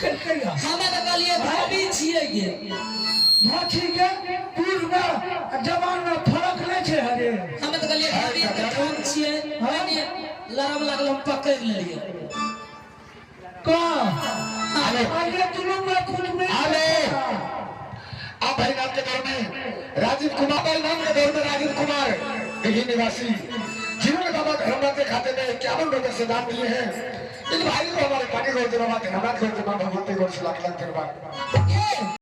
केलकै? हमे तऽ कहलियै भाभी छियै गे। भाची के बूढ़ में आ जवान में फर्क नहि छै हरे। हमे तऽ कहलियै भाभी के काम छियै। कनी लड़ब लागल, हम पकड़ि लेलियै। का आगे दुनू में कुछ नहीं। आले आप भाई नाम के दौर में राजीव कुमार, भाई नाम के दौर में राजीव कुमार दिल्ली निवासी, जिन्होंने बाबा धर्मनाथ के खाते में 51 रुपए से दान दिए हैं, इन भाई को हमारे पानी गौर बाबा धर्मनाथ गौर माँ भगवती गौर से लाख लाख धन्यवाद।